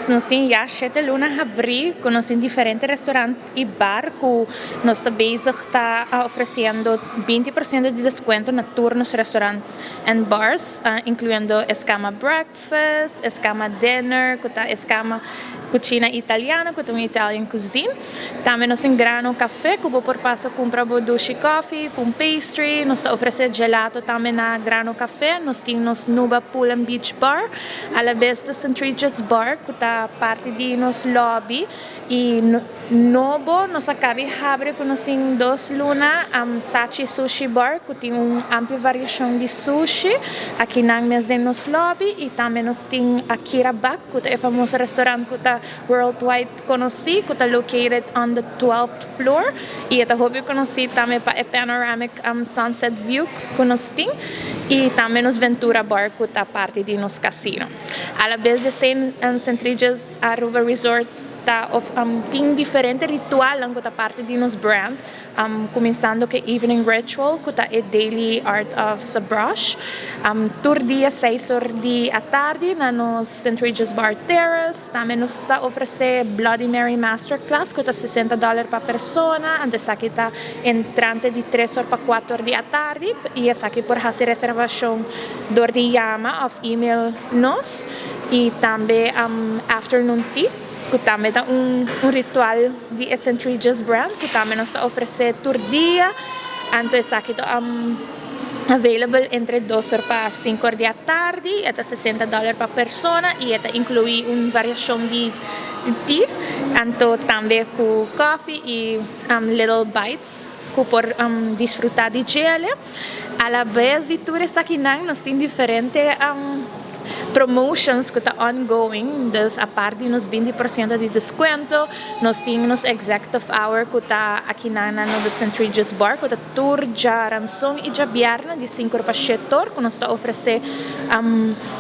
Dus nos tin ya 7 luna habri, cu nos tin diferente restaurant y bar cu nos ta bezig ta ofreciendo 20% di descuento na tur nos restaurant and bars, incluyendo Escama Breakfast, Escama Dinner, cu ta Escama Cucina Italiana, cu ta un Italian cuisine. Tambe nos tin Grano Café, cu bo por pasa cumpra bo dushi coffee, cu pastry, nos ta ofrece gelato tambe na Grano Café, nos tin nos Nuba Pool and Beach Bar, a la vez the St. Regis Bar, cu ta parti di nos lobby, y nobo, nos a caba di habri, cu nos tin 2 luna, Sachi Sushi Bar, cu tin un amplio variacion di sushi, aki na mes den nos lobby, y tambe nos tin Akira Back, cu ta e famoso restaurant cu ta worldwide conoci, cu ta located on the 12th floor, y ta hopi conoci tambe pa e panoramic sunset view cu nos tin, y tambe nos Ventura Bar, cu ta parti di nos casino. A la vez di St. Regis Aruba Resort ta of tin diferente ritual cu ta parti di nos brand, cuminsando cu evening ritual, cu ta e daily art of sabrage. Tur dia 6 or di atardi na nos St. Regis Bar Terrace. Tambe nos ta ofrece Bloody Mary Masterclass, cu ta $60 pa persona. Anto esaki ta entrante di 3 or pa 4 or di atardi y esaki por haci reservacion door di yama of email nos. Y tambe afternoon tea, cu tambe ta un ritual di St. Regis brand, cu tambe nos ta ofrece tur dia. Anto esaki ta available entre 2 or pa 5 or di atardi, ta $60 pa persona y ta inclui un variacion di tea, anto tambe cu coffee y little bites cu por disfruta di dje. A la vez di tur esaki, nos tin diferente promotions cu ta ongoing, dus aparte di nos 20% di descuento, nos tin nos executive hour cu ta aki na the St. Regis Bar, cu ta tur diaranson y diabierna di 5 pa 7 or, cu nos ta ofrece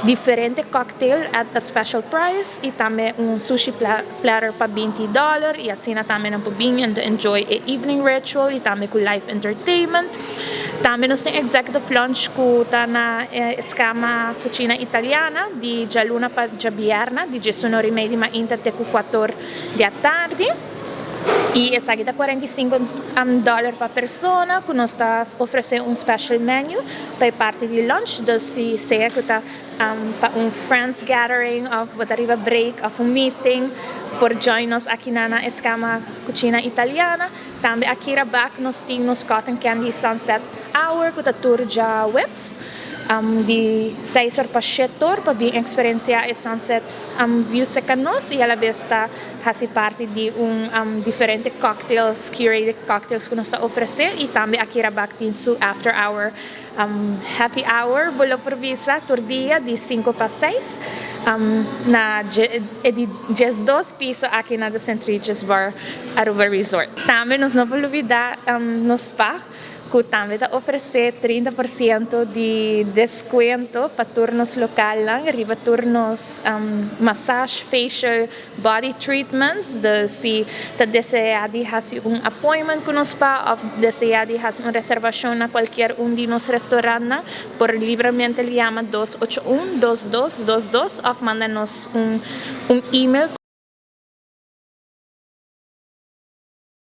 diferente cocktail at a special price y tambe un sushi platter pa $20 y asina tambe nan por bin and enjoy a evening ritual y tambe cu live entertainment. Tambe nos tin executive lunch cu ta na Escama Cucina Italiana di dialuna pa diabierna di 19:30 di mainta te 4 di atardi. Y esaki ta 45 dollar pa persona, cu nos ta ofrece un special menu pa parti di lunch, dus si sea cu ta pa un friends gathering of whatever, break of un meeting, por join nos aki na Escama Cucina Italiana. Tambe Akira Back nos tin nos Cotton Candy Sunset Hour, cu ta tur diahuebs di 6 or pa 7 or pa bin experiencia e sunset view cerca nos y a la vez ta haci parti di un diferente cocktails, curated cocktails cu nos ta ofrece. Y tambe Akira Back tin su after hour happy hour, bo lo por bisa, tur dia di 5 pa 6 na e di 12 piso aki na The St. Regis Bar Aruba Resort. Tambe nos no por lubida nos spa, cu tambe ta ofrece 30% di descuento pa tur nos local, riba tur nos massage, facial, body treatments. Dus si ta desea di haci un appointment cu nos spa of desea di haci un reservacion na cualkier un di nos restaurant, por libremente yama 281 2222 of manda nos un email.